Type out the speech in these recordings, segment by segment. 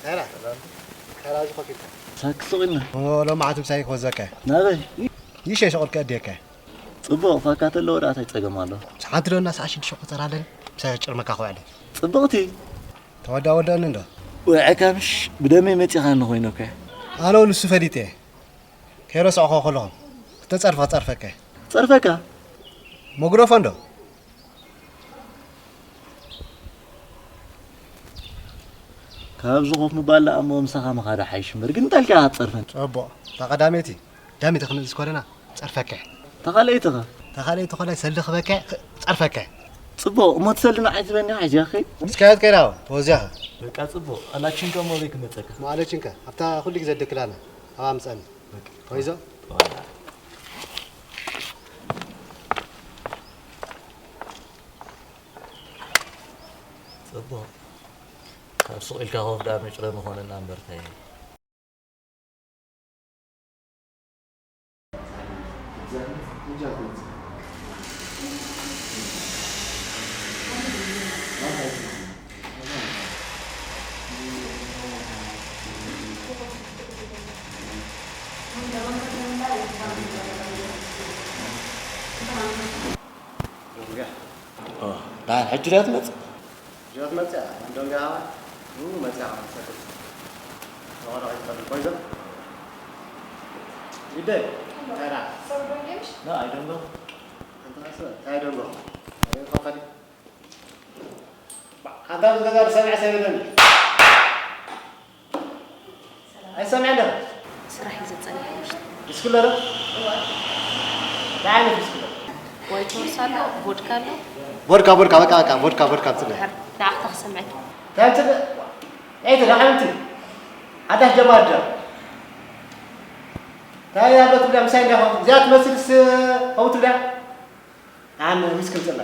ካራ፣ ካራ እዚ ኮፊልካ። ሳክስ ሱቕ ኢልና። ኦ፣ ሎማዓንቲ ምሳይ ክወዘካ። ናበይ? ይሸ ሸቕል ከእድየካ። ጽቡቕ፣ ፋካ ተለዎ ደኣ እንታይ ጸገም ኣሎ? ሰዓት ዶ እና ሰዓት ሽዱሽተ ቁጸር ኣለኒ። ምሳይ ጭርመካ ክውዕል። ጽቡቕቲ። ተወዳ ወዳኒ እንዶ። ውዕካ ምሽ ብደመይ መጺኻኒ ኮይኑከ። ኣነ ንሱ ፈሊጠ። ከይረስዕኾ ከለኹ። ክተጸርፈ ክጸርፈከ። ጸርፈካ? መጉረፎ እንዶ። ካብዚ ኮፍ ምባል ደኣ እሞ ምሳኻ ምኻድ ሓይሽ እምበር፣ ግን እንታይ ኢልካ ኢኻ ትጸርፈኒ? ጽቡቕ። እታ ቀዳመይቲ፣ ዳሚት ክንእዝ ኮለና ጸርፈከ። እታ ካልኣይቲ ኸ? እታ ካልኣይቲ ኮላይ ሰልዲ ክበከ ጸርፈከ። ጽቡቕ። እሞ ትሰልዲ ንዓይ ትበኒ ሓይሽ ያኸይ? እስካያት ከይዳ ተወዚያኸ። በቃ ጽቡቕ። ኣላችንከ እሞ በይ ክመጸካ። እሞ ኣላችንከ ኣብታ ኩሉ ግዜ ደክላና ኣብ ኣምጻኒ። በቃ። ኮይዞ? ጽቡቕ። ካብ ሱቕ ኢልካ ኮፍ ደኣ መጭረ ምኾነና እምበር እንታይ። ኦ፣ ደሓን ሕጂ ድያ ትመጽእ? ጆት መጽያ፣ እንደው ጋዋ፣ ኡ መጽያ ሰክት። ወራ ይፈል ኮይዘ። ይደ፣ ታራ። ና፣ I don't know. ኣንተ ራስህ፣ I don't know. ኣንተ ራስህ ገዛ ሰሚዐ ሰሚዐ ኣይሰምዕን ዶ? ስራሕ እዩ ዘጸንሕ ውሽጢ። ብስክለ ዶ? እንታይ ዓይነት ብስክለ? ወይ ቶርስ ኣሎ፣ ቮድካ ኣሎ። ቮድካ፣ ቮድካ፣ በቃ፣ በቃ፣ ቮድካ፣ ቮድካ ብስክለ። ድሓር ንዓኻ ክሰምዐካ። እንታይ ብስክለ? እንታይ ትደሓንቲ? ሓዳሽ ጀማሪ ዳ? እንታይ ያለው ትብላ? ምሳይ እንዳኸው። እዚኣ ትመስልስ ከምኡ ትብላ? ኣነ ዊስኪ ምጽላ።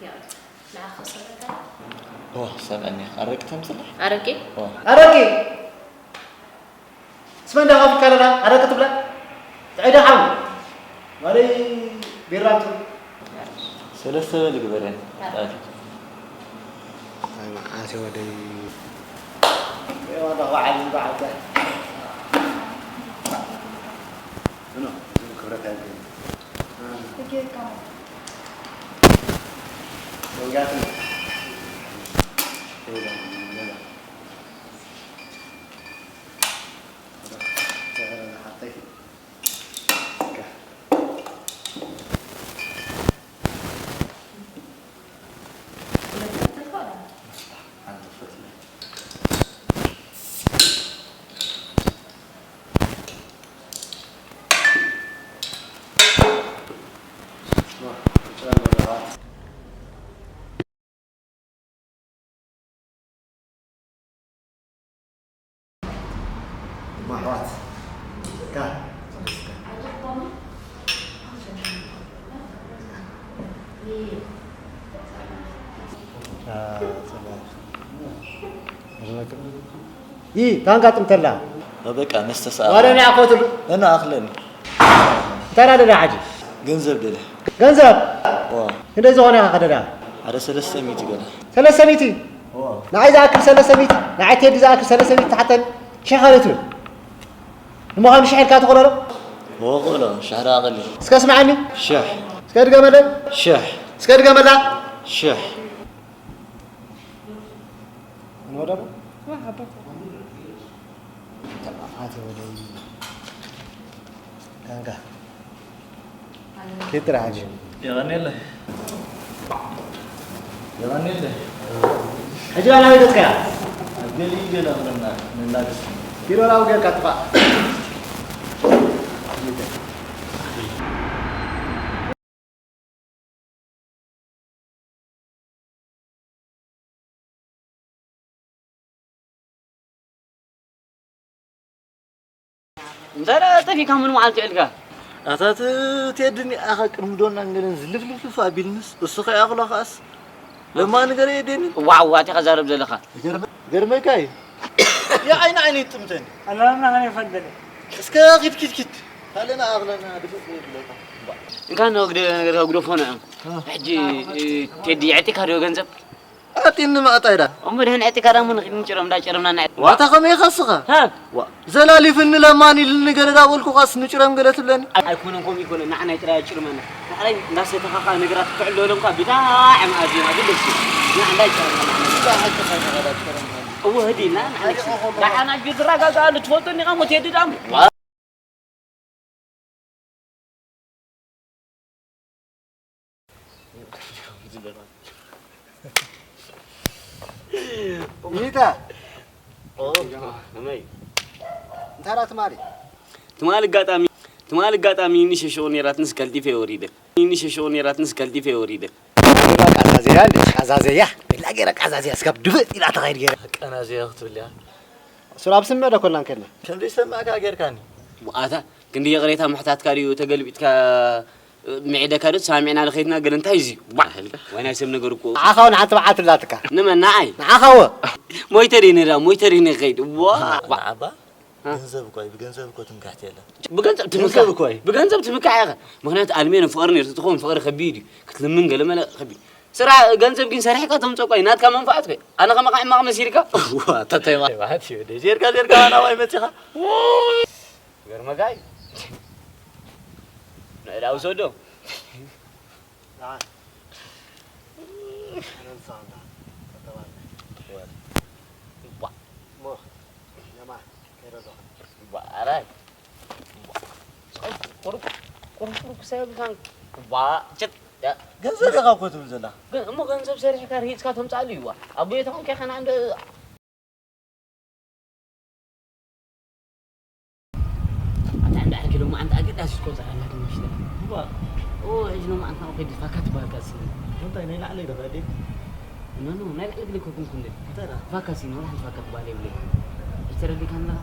ያ፣ ንዓኻ ክሰምዐካ። ኦ፣ ሰምዐኒ። ኣረቂ ተምጽላ? ኣረቂ? ኦ። ኣረቂ! እስመ እንዳ ፋብሪካ ኣለና፣ ኣረቂ ትብላ? ጥዕዳ ሓው። ማለይ ቢራ እንቱ። ሰለስተ በል ግበረን። ኣይ፣ መዓት ወደይ። የዋላ በዓል በዓል። ምኖ፣ እዚም ክብረት ያገኝ። ወጋትን። ሌላ፣ ሌላ። ማሕዋት። ካ። ይ፣ ታንካ ጥምተላ። በቃ፣ መስተ ሰኣ። ዋላ ናይ ኣኮትሉ። እና ኣኽለኒ። እንታይ ደኣ ደዳ ሓጂ? ገንዘብ ደለ። ገንዘብ? ዋ። ክንደይ ዝኾነ ኢኻ ከደዳ? ሓደ ሰለስተ ሚእቲ ገለ። ሰለስተ ሚእቲ? ዋ። ንዓይ ዝኣክል ሰለስተ ሚእቲ፣ ንዓይ ቴዲ ዝኣክል ሰለስተ ሚእቲ ተሓተኒ። ሽሕ ካልእ ትብል። እሞ ከም ሽሕ ኢልካ ትኽእሎ ዶ? ዋ፣ ክእሎ። ሽሕ ደኣ ኣቐሊል። እስከ ስምዓኒ። ሽሕ። እስከ ድገመለይ። ሽሕ። እስከ ድገመላ። ሽሕ። ንወደቡ? ዋ፣ ኣቦ። ተባዓት ወደይ። ጋንጋ። ኬትራ ሓጂ። የቐኔለይ። የቐኔለይ። ሕጂ ኣበይ ገጽካ? ኣብ ገሊ ገለ ክብለና ንላግስ። ኪሎ ላው ጌርካ ጥፋእ። እንታይ ደኣ ጠፊእካ ምን መዓልቲ ውዒልካ? ኣታ እቲ ቴዲ እኒኣኻ ቅድሚ ዶናን ገለን ዝልፍልፍልፍ ኣቢልንስ፣ እሱ ከይኣኽሎ ከኣስ ለማ ነገር የደኒ። ዋዕ ዋዕ፣ እንታይ ከዛረብ ዘለኻ? ገርመ-፣ ገርመካ እዩ። የዓይኒ ዓይኒ ይጥምተኒ። ኣላምና ከነ ይፈልጠኒ። እስከ ኪድ ኪድ ኪድ። ካልእና ኣኽለና ድፍእ ይብለካ። እንካ ንወግደ ነገር ግደፎ ንዑ። እ። ሕጂ፣ እ፣ ቴዲ የዕጢካ ዶ ገንዘብ? እ፣ ኣጢኒ መኣጣይዳ። እሞ ድሕን ዕጢካ ዳሞ ንኺድ ንጭረም፣ እንዳ ጭረምና ንዕጢ። ዋታ ከመይ ኢኻ ስኻ? ሃ? ዋ፣ ዘላሊፍኒ ለማን ኢልኒ ገለ ዳበልኩኻስ ንጭረም ገለ ትብለኒ? ኣይኮነን፣ ከምኡ ኣይኮነን። ንዓና ጥራይ ጭርመና። ንዓይ እንዳሰተኻኻ ነገራት ክዕለሎም እኳ ብጣዕሚ ኣዝዮም ኣገደስቲ እዮም። ንዓና እንዳይ ጭረምና። እዛ ሓቂ ኸይተኸዳ ጭረምና። እወ፣ ህዲና ንዓና ጭረምና። ደሓን ኣጆ ዝረጋጋኣሉ ትፈልጦ እኒኻ ሞ ትሄድ ዳሞ። ዋ። ይታ። ኦ፣ ከመይ? እንታይ ደኣ ትማሊ? ትማሊ ኣጋጣሚ፣ ትማሊ ኣጋጣሚ ንሸሾ ነይራትንስ ቀልጢፈ ወሪደ። ንሸሾ ነይራትንስ ቀልጢፈ ወሪደ። ቃዛዘያ እንዴ? ቃዛዘያ። ቢላ ገይረ ቃዛዘያ ስጋብ ድብእ ኢላ ተኸይድ ገይረ። ቃናዘያ ክትብል እያ። ሱር ኣብ ስምዕ ዶ ኮላን ከድና? ከም ዘይሰማዕካ ጌርካኒ። ኣታ ክንዲ ይቕሬታ ምሕታትካ ድዩ ተገልቢጥካ ምዒደካ ዶ ተሰማሚዕና ልኸይድና ገለ እንታይ እዩ? ዋ! ወይ ናይ ሰብ ነገር እኮ። ንዓኻ እውን ሓንቲ በዓል ትላትካ። ንመን ንዓይ? ንዓኻ እወ። ሞይተ ድየ ነዳ ሞይተ ድየ ንኸይድ? ዋ! ዋ! ንዓባ? እ? ገንዘብ እኮ እዩ፣ ብገንዘብ እኮ ትምክሕቲ የለን። ብገንዘብ ትምካሕ ገንዘብ እኮ እዩ። ብገንዘብ ትምካሕ ኢኻ። ምኽንያቱ ኣልሜን ፍቕሪ ነይሩ፣ ትኸውን ፍቕሪ ከቢድ እዩ። ክትልምን ገለ መለ ከቢድ። ስራሕ ገንዘብ ግን ሰሪሕካ ተምፅኦ እኮ እዩ። ናትካ መንፋዓት እኮ እዩ። ኣነ ከማኻ ሕማቕ መሲልካ? ዋ፣ ተተይ ማለት እዩ። ዴ ዜርካ ዜርካ ናባይ መፂኻ? ገርመካ እዩ። ንዕዳ ውሰዶ። ደሓን። ኣነ ንስኻ ደሓን። ተተባለ። ዋ። እሞ፣ ለማ፣ ከይደ ኣለኹ። ዋ፣ ኣራይ። ዋ። ቁሩብ፣ ቁሩብ፣ ቁሩብ ክሳብ ኢልካ። ዋ፣ ጭጥ። ያ። ገንዘብ ኢኻ እኮ ትብል ዘላ። ገ-፣ እሞ ገንዘብ ሰሪሕካ ርሂፅካ ተምፅኣሉ እዩ። ዋ። ኣቦይ ተኾንካ ኢኻ ንዓንደ-፣ ኣታ እንዳ ዓርኪ ሎማዓንቲ ኣገዳሲት ቆጸራ ኣላትኒ ውሽጢ። እዋ። ኦ፣ ሕጂ ሎማዓንቲ ናብኡ ከይዱ ፋካ ትበሃልካ ስኒ። እንታይ ናይ ላዕለይ ዶ ከድልየካ? ኖ፣ ኖ፣ ናይ ላዕሊ ክልተ ኩንኩ እንደ። እንታይ ደኣ? ፋካ ስኒ፣ ወላ ሓንቲ ፋካ ትበሃል የብለይ። ሕጂ ተረዲእካኒ ኣለኻ?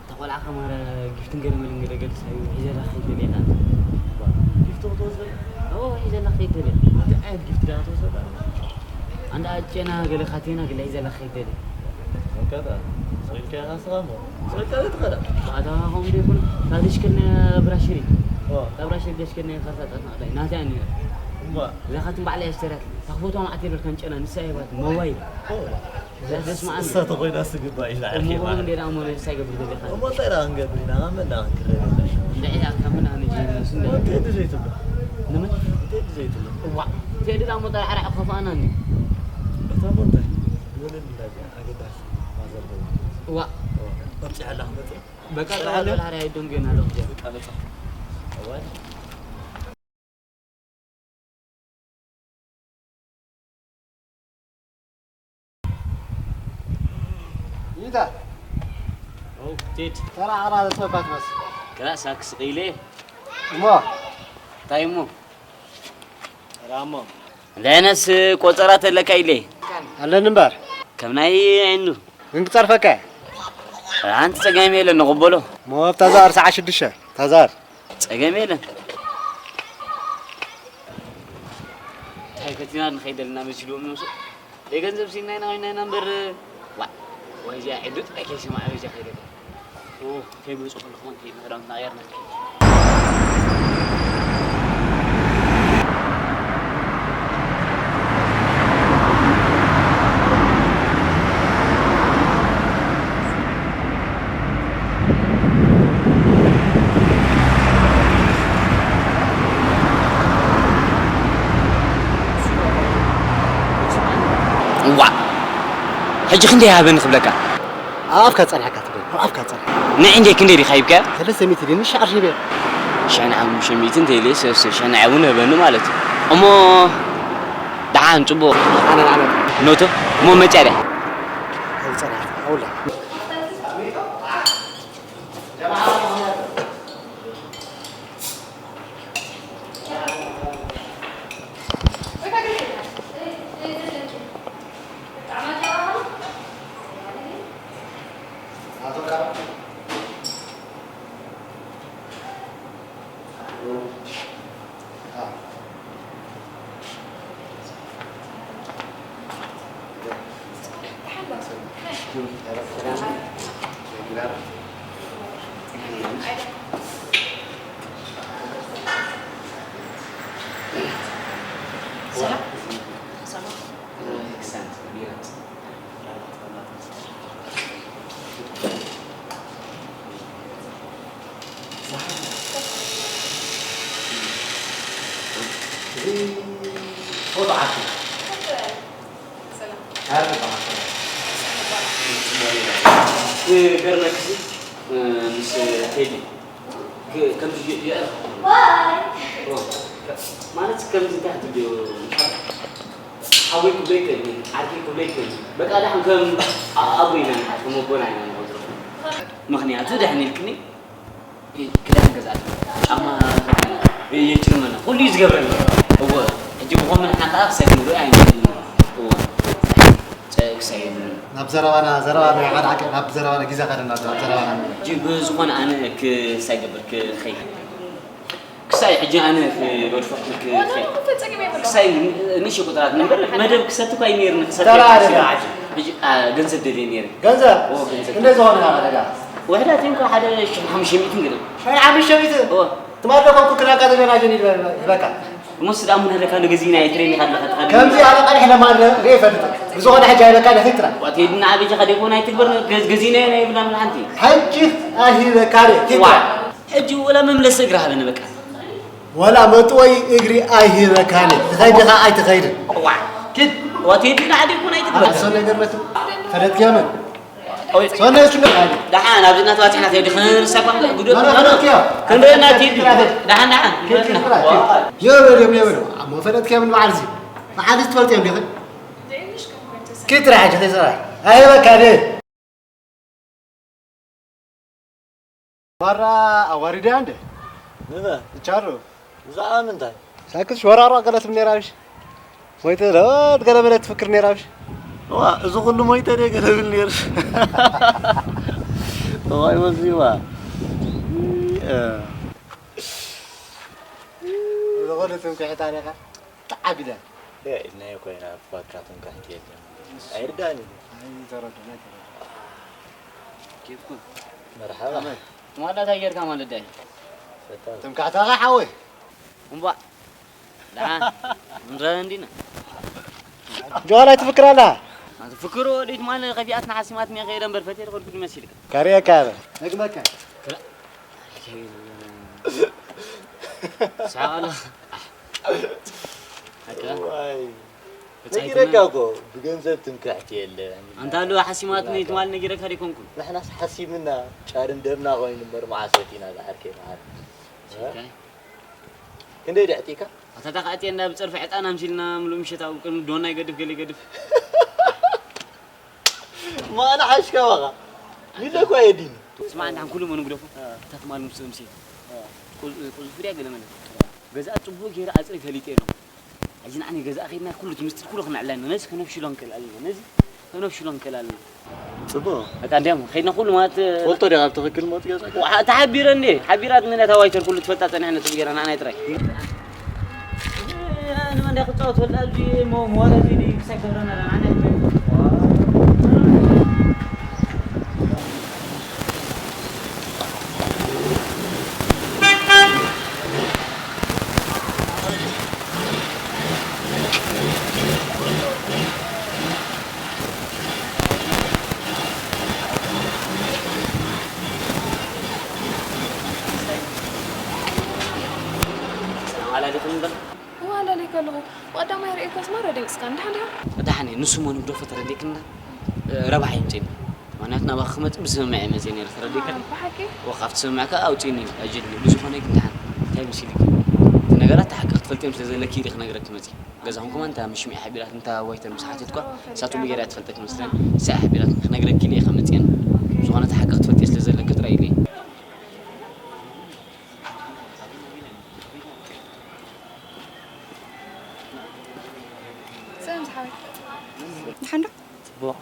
እታ ቆልዓ ከማረ ጊፍትን ገለ መለን ገለ ገልጻ እዩ፣ ሒዘላ ከይደልየ ኢላ። እዋ። ጊፍት ክትወስደላ? ኦ፣ ሒዘላ ከይደልየ። እንታይ ዓይነት ጊፍት ደኣ ክትወስደላ? ኣንዳ ጨና ገለ ካቴና ገለ ሒዘላ ከይደልየ። እንካታ፣ ስቕ ኢልካ ኢኻ ንስኻ እሞ። ስቕ ኢልካ ዘይትኸዳ። ኣታ ከምኡ ዘይኮነ፣ እታ ደሽከል ናይ ብራሽሪ። ኦ። እታ ብራሽሪ ደሽከል ናይ ካርታ ጣት ናቕዳይ። ናተይ እያ ነይራ። እሞ። እዛ ካትን ባዕላ እያ ኣሽተርያትኒ። እታ ክፈትዋ መዓት የብልካን ጨና፣ ንሳ እያ ሂባትኒ። ሞባይል። ኦ። እዛ ደስ መዓት። እሳ ተኾይናስ ትግባእ ኢላ እሞ ዓርኪ እሞ ማለት። እንዴ ደኣ እሞ ንሳ ይገብር ገዚእኻ። እሞ እንታይ ደኣ ክንገብር ኢና? ካብ መን ደኣ ክንክረብ? እንድዒ ደኣ ካብ መን ደኣ ንጅምር? እሱ እንድዒ። ቴዲ ዘይትብሎ። ንመን? ቴዲ ዘይትብሎ። እዋእ። ቴዲ ደኣ እሞ ጠራዕራዕ ከፋእና እንዴ? እታ እሞ እንታይ? ወለል ኢላ እዚኣ ኣገዳሲ ማዘር ደው። እዋእ። እዋ። ኣብፂሐላ ክመፅእ። በቃ፣ ጠራዕራዕ ጠራዕራዕ ኣይደንጉየና ኣለኹ እዚኣ። በቃ፣ በቃ። እዋይ። ይታ። ኦ፣ ቴድ። ተራ ዓራ ዘጥበባት መስ። ከላ ሳክስ ቂሌ። እሞ። እንታይ እሞ? ራሞ። እንዳይነስ ቆጸራ ተለካ ኢለ። ኣለኒ እምበር። ከም ናይ ዓይኑ። ግን ክጸርፈካ እየ። ሓንቲ ጸገም የለን፣ ንቕበሎ። እሞ ኣብታ ዝኣር ሰዓት ሽዱሽተ፣ እታ ዝኣር። ጸገም የለን። እንታይ ፈቲና ንኸይድ ኣለና መሲልዎም ነብሶ። ደይ ገንዘብ ሲናይና ኮይናይና እምበር፣ ዋ፣ ወይ እዚኣ ዕዱጥ ኣይከይሰማዕ በጃ ከይደ። ኦ፣ ከይመጹ ከለኹ እንታይ ክዳውንትና ቀየርና ንከይድ። ዋ! ሕጂ ክንደይ ሃበኒ ክብለካ? ኣብ ኣፍካ ጸኒሕካ ትብል፣ ኣብ ኣፍካ ጸኒሕ። ንዒ እንዴ ክንደይ ዲኻ ሂብካያ? ሰለስተ ሚእቲ ድንሽ ዓርሺ ሂበ። ሽሕን ሓሙሽተ ሚእትን ተይለ ሰለስተ ሽሕን እውን ህበኒ ማለት እዩ። እሞ ደሓን፣ ጽቡቕ። ኣነ፣ ኣነ። ኖቶ፣ እሞ መጽያ ድያ? ኣብ ጸኒሕ፣ ኣውላ። ሰላም። ሰላም። ክገርመክሲ፣ እ፣ ምስ ቴዲ ክ-፣ ከምዚ የ-፣ የ-፣ ኦ፣ ማለት ከምዚ እንታይ ክትብልዮ፣ ሓወይ ክብሎ ይክእል፣ ዓርከይ ክብሎ ይክእል። በቃ፣ ደሓን ከም ኣ-፣ ኣቦ ኢና ንሓ-፣ ከም ኣቦና ኢና ንቆጽሮ። ምኽንያቱ፣ ደሕን ኢልክኒ፣ ክዳን ገዛእልኒ፣ ጫማ የጭርመና፣ ኩሉ እዩ ዝገብረልና። እወ፣ ሕጂ ብኸምኡ ንሕና ከኣ ክሳይ ክንብሎ ኣይንኽእልን። እወ፣ ጨ-፣ ክሳይ የብሉን። ናብ ዘረባና፣ ዘረባ ናይ ሓደ ሓቂ፣ ናብ ዘረባና ግዜ ከደና፣ ናብ ዘረባና። ሕጂ ብዝኾነ ኣነ ክሳይ ገብር ክኸይድ። ክሳይ ሕጂ ኣነ ክገድፎ ክኸይድ። ክሳይ ንእሽቶ ቁጥራት ነበር፣ መደብ ክሰቲ እኳ እዩ ነይርኒ፣ ክሰቲ ተራ እዩ። ሕጂ፣ አ፣ ገንዘብ ደልየ ነይረ። ገንዘብ? ኦ፣ ገንዘብ። ክንደይ ዝኾነ ናበ ዕዳጋ? ውሕዳት እዮም፣ ሓደ ሺሕ ሓሙሽተ ሚእትን ገለ። ሺሕ ሓሙሽተ ሚእቲ? ኦ። ትማሊ እኮ ክራካ ዘለና ጀኒ ይበቃ። እሞ ስዳ ምን ኣለካ፣ ንገዚእና የትሬን ኢኻ ኣለኻ ትኸድ። ከምዚ ኣነ ቀድሕ ለማለ ሪኤ ይፈልጥ። ብዝኾነ ሕጂ ኣይበቃ ደኺትራ። ዋት ሄድና ኣበጀኻ ደይኮን ኣይትግበር፣ ገዝ-፣ ገዚእናዮ ናይ ብላን ሓንቲ። ሕጂ ኣይበቃ ሪኤ ኪትራ። ዋ። ሕጂ ወላ መምለሲ እግሪ ሃበኒ በቃ። ወላ መጥወይ እግሪ ኣይበካኒ። ትኸይድ ዲኻ ኣይትኸይድን? ዋ። ኪድ። ዋት ሄድና ኣደይኮን ኣይትግበር። ኣሶ ነገር መት ፈለጥክዮ መን? ኦይ፣ ሶነ እስኪ መን? ደሓን ኣብዚ እናተባጽሕና ተይዲ ክንርሳ እኳ ጉድ መን እኮ ነው። ፈለጥክዮ? ክንደና ተይዲ። ደሓን፣ ደሓን። ኪድ፣ ኪድ፣ ኪድ። የበል፣ የበል፣ የበል። ኣሞ ፈለጥክዮ ምን በዓል እዚ? በዓል እዚ ትፈልጥ እዮም ዲኽን? ኪድ ትራሕጂ፣ ኪድ ትራሕጂ። ኣይበካኒ። ማራ ኣዋሪዳ እንደ ንመ? ቻሮ። ብዛዕባ ምንታይ? ሳክስ ሸራሮ ገለ ትብል ነይራ ብሽ። ሞይተ ዶ ገለ በለ ትፍክር ነይራ ብሽ። ዋ፣ እዚ ኩሉ ሞይተ ደ ገለ ብል ነይሩ። እዋይ፣ ወዚዋ። እ። እዚ ኩሉ ትምክሕታ ዲኻ? ተዓቢዳ። ያ ኢልናዮ ኮይና፣ እኳ ትምክሕቲ የለን። ኣይርዳእን እዩ። ኣይተረድኦን፣ ኣይተረድኦን። ኬፍኩም። መርሓባ። ኣመን። ትማሊ እንታይ ጌርካ ማለት ዳይ? ፈታ። ትምክሕታ ኸ ሓወይ? እምቧ። ደሓን። ንረአ እንዲና። ጆዋል ኣይትፍክር ኣላ። ኣንተ ፍክሮ ወዲት ማለ ከፊኣትና ሓሲማትኒ ከይደ እምበር ፈትየ ዝኸድኩ ይመስልካ። ካርያ ካበ። ነግመካ። ክላ-፣ ሳቅ ኣላ። ኣካ። ዋይ። ነጊረካ እኮ ብገንዘብ ትምክሕቲ የለን። ኣንታ ኣለዋ ሓሲማትኒ ትማል ነጊረካ ደይኮንኩን። ንሕናስ ሓሲምና ጫርን ደምና ኮይኑ እምበር መዓስ ፈቲና ዝዓርከይ መዓር። ሽካይ። ክንደይ ደዕጢካ? ኣታ ዳኻ ኣትየ እንዳ ብጸርፊ ዕጣን ኣምሲልና ምሉእ ምሸት ኣብ ቅድሚ ዶና ይገድፍ ገለ ይገድፍ። ማና ሓሽካ ባኻ። ሚለ እኮ የዲን። ስማዕ፣ እንዳ ኩሉ መን ግደፎ? እ። እታ ትማል ምስ ተምሲ። እ። ቁዝ-፣ ቁዝ ፍርያ ገለ መለ። ገዛ ጽቡቅ ገይረ ኣጽሪ ፈሊጠ ኣለኹ። ሕጂ ንዓኒ ገዛ ከይድና ኩሉ ትምስጢር ኩሉ ክነዕላ ኣለና። ነዚ ከነፍሽሎ ንክእል ኣለና። ነዚ ከነፍሽሎ ንክእል ኣለና። ጽቡቅ። በቃ እንዲያም ከይድና ኩሉ ማለት ትፈልጦ ዲኻ ኣብ ትኽክል ሞት ገዛ? ዋ-፣ ተሓቢረ እንዴ? ሓቢራት ምን እታ ዋይተር ኩሉ ትፈልጣ ጸኒሕና ጽቡቅ ገይራ ንዓና ጥራይ። ኣነ እንዳ ክጻወት ወላ ኣብዚ ሞ-፣ ሞረ እዚ ክሳይ ገብረና ንዓና ጥራይ። ሰላም ኣላሊኹም እምበር። እዋ ኣላሊካ ኣለኹ። ብቐዳማይ ርእየካስ ማራ ደንጊጽካ። እንድሓን ድኻ? ደሓን እየ። ንሱ እሞ ንግደፎ ተረዲእክኒ እንዳ ረብሓ ይምፅእኒ። ምኽንያቱ ናባኻ ክመፅእ ብስምምዕ እየ መፅእ ነይረ፣ ተረዲእካ ድዩ? ብሓቂ? እወ፣ ካብቲ ስምምዕ ከዓ ኣውፅእኒ እዩ፣ ኣጀድኒ። ብዝኾነ ግን ደሓን እንታይ መሲልኪ? እቲ ነገራት ተሓቂ ክትፈልጥዮም ስለ ዘለኪ ኢለ ክነግረኪ መፅእ። ገዛኹም ከማን እንታ ምሽሚዕ ሓቢራት እንታ ዋይተር ምስ ሓተትኳ፣ እሳ ጽቡቅ ጌራ እያ ትፈልጠኪ መስለኒ። ንሳ እያ ሓቢራት ክነግረኪ ኢለ እየ ከመፅእየን። ብዝኾነ እቲ ሓቂ ክትፈልጥዮ ስለ ዘለኪ ጥራይ ኢለ እየ። ሰላም ዝሓወይ። ደሓን ዶ? ጽቡቕ።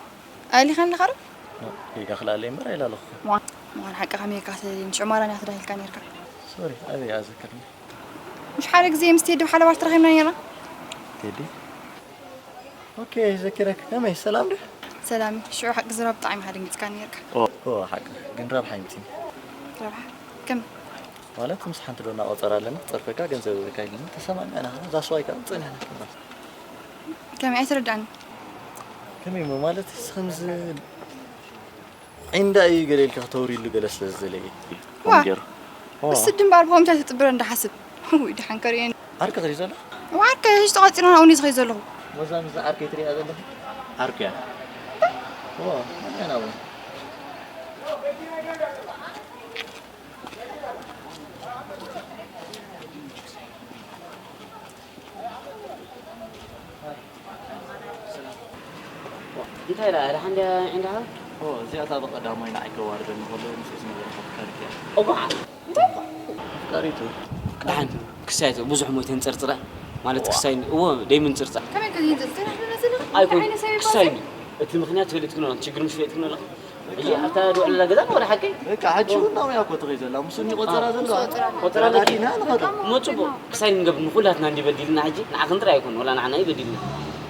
ኣሊኻን ኣለኻ ዶ? ኖ፣ ጌጋ ክልኣለይ እምበር ኣይላለኹ። ምዃን፣ ምዃን ሓቂ ከመይ ኢልካ ትደልየኒ? ሽዑ ማራ ንያ ትዳሂልካ ነይርካ። ሶሪ፣ ኣበይ ኣዘክርኒ? ምሽ ሓደ ግዜ ምስ ቴዲ ብሓለባ ተራኺብና ነይርና። ቴዲ? ኦኬ፣ ዘኪረክ። ከመይ፣ ሰላም ድዩ? ሰላም እዩ። ሽዑ ሓቂ ዝራ ብጣዕሚ ኢኻ ደንጊጽካ ነይርካ። ኦ፣ ኦ፣ ሓቂ። ግን ረብሓ ይምፅኒ። ረብሓ? ከመይ? ማለት ምስ ሓንቲ ዶ እናቆፀረ ኣለና፣ ፀርፈካ ገንዘብ እበካ ኢሉኒ፣ ተሰማሚዕና፣ እዛ ስዋይ ከዓ ጸኒሕና ክንብል። ከመይ ኣይተረዳእኒ? ከመይ እሞ ማለት፣ ንስኺ ከምዚ ዒንዳ እዩ ገለ ኢልካ ክተውርይሉ ገለ ስለ ዝደለየ። ዋ፣ ከምኡ ገይሩ። ኦ። ብስዲ እምበኣር ብኸምኡ እንታይ ትጥብረ እንዳሓስብ። ውይ፣ ደሓን ከርእየኒ። ዓርከ ከድዩ ዘሎ? እዋ፣ ዓርከ፣ ሕጂ ተቋጺርና ናብኡ እዩ ዝኸይድ ዘለኹ። ወዛ ምስ ዓርከይ ትሪኣ ዘለኺ? ዓርከያ? ኦ፣ መን እያ ናብኡ? እንታይ ደኣ ደሓን ድያ ዒንዳኻ? ኦ፣ እዚኣ እታ ብቐዳማይ ንዓይ ከዋርደኒ ከሎ ምስኡ ዝነበረ ኣፍቃሪት እያ። እዋእ! እንታይ? ኣፍቃሪቱ። ደሓን ክሳይ ብዙሕ ሞይተ ንጽርጽራ ማለት ክሳይ እዎ ደይምን ጽርጻ ከመይ ከ ይንጽጽ? እንታይ ደኣ ዘለና? ኣይኮን እንታይ ዓይነት ሰብ ይባል? ክሳይ እቲ ምኽንያት ፈሊጥክኖ ችግር ምስ ፈሊጥክኖ ኣለኻ ሕጂ ኣብታ ድውዕል ዘላ ገዛ ወላ ሓቀይ በቃ ሕጂ እውን ናብያ እኮ ትኸይ ዘላ ምስ እኒ ቆጸራ ዘለዋ ቆጸራ ኣለኪ? ኢና ንኸዶ እሞ ጽቡቕ ክሳይ ንገብር ንኹላትና እንዲ በዲልና ሕጂ ንዓኽን ጥራይ ኣይኮን ወላ ንዓና ይበዲልና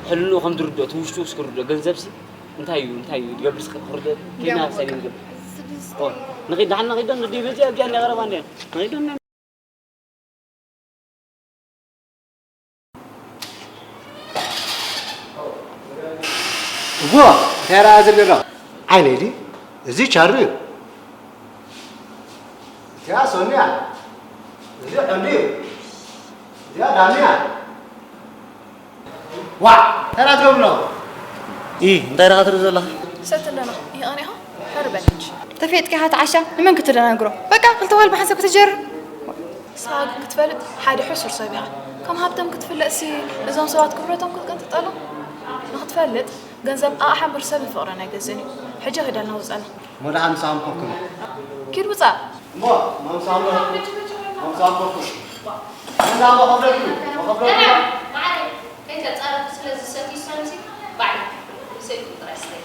ሕልኑ ከም ዝርድኦ እቲ ውሽጡ ውስ ክርድኦ ገንዘብሲ እንታይ እዩ እንታይ እዩ ዝገብር ስኸ ክርድኦ ቴና ክሳይ ንገብር ኦ ንኸይድ ደሓን ንኸይዶ ንዲ በዚ ኣብዚኣ እንዲ ቀረባ እንዲ ንኸይዶ እዎ እንታይ ረኣ ዝብል ኣሎ ዓይነይ ድዩ እዚ ቻሩ እዩ እዚኣ ሶኒ እያ እዚ ቀንዲ እዩ እዚኣ ዳኒ እያ ዋዕ እንታይ ደኣ ትገብር ኣለኹ ኢ እንታይ ደኣ ትርኢ ዘለኻ ሰትለና ይቐኒኻ ሕር በል ሕጂ ተፌጥካ ኢኻ እቲ ዓሻ ንመን ክትደናግሮ በቃ ክልተ ጓል ብሓንሳብ ክትጀርር ንስኻ ግን ክትፈልጥ ሓደ ሕሱር ሰብ ኢኻ ከም ሃብቶም ክትፍለጥሲ እዞም ሰባት ክብረቶም ክትቅንጥጠሎም ንኽትፈልጥ ገንዘብ ኣቕሓ እምበር ሰብን ፍቕርን ኣይገዝእን እዩ ሕጂ ኺደልና ውፀና እሞ ደሓን ምሳኹም ከብኩ ኪድ ውፃእ እሞ ማምሳኹም ማምሳኹም ከብኩ ማምሳኹም ከብኩ ከብኩ ከይተፃረፉ ስለዝሰትዩ ሰምሲ ባዕልኩም ሰይኩም ጥራይ ስተይ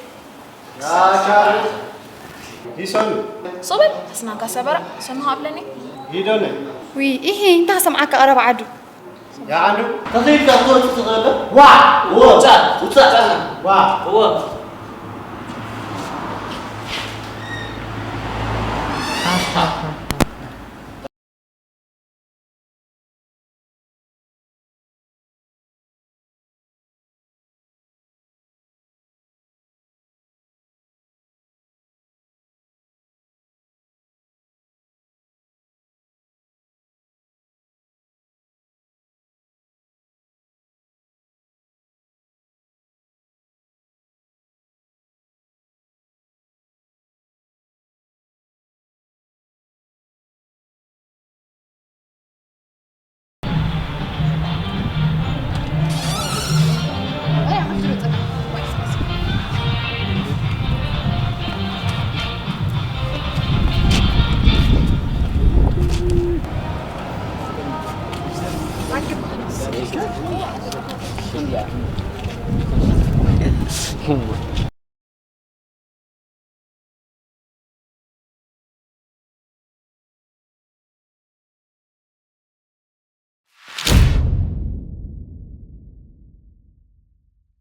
ሱቕ በል ተስናንካ ሰበራ ሰምሃ ኣብለኒ ሂደነ ውይ ኢሂ እንታይ ክሰምዓካ ቀረባ ዓዱ ያዓንዱ ተኸይድካ ክትወርድ ትኽእል ዶ? ዋዕ! እወ! ውጻእ! ውጻእ! ዋዕ! እወ!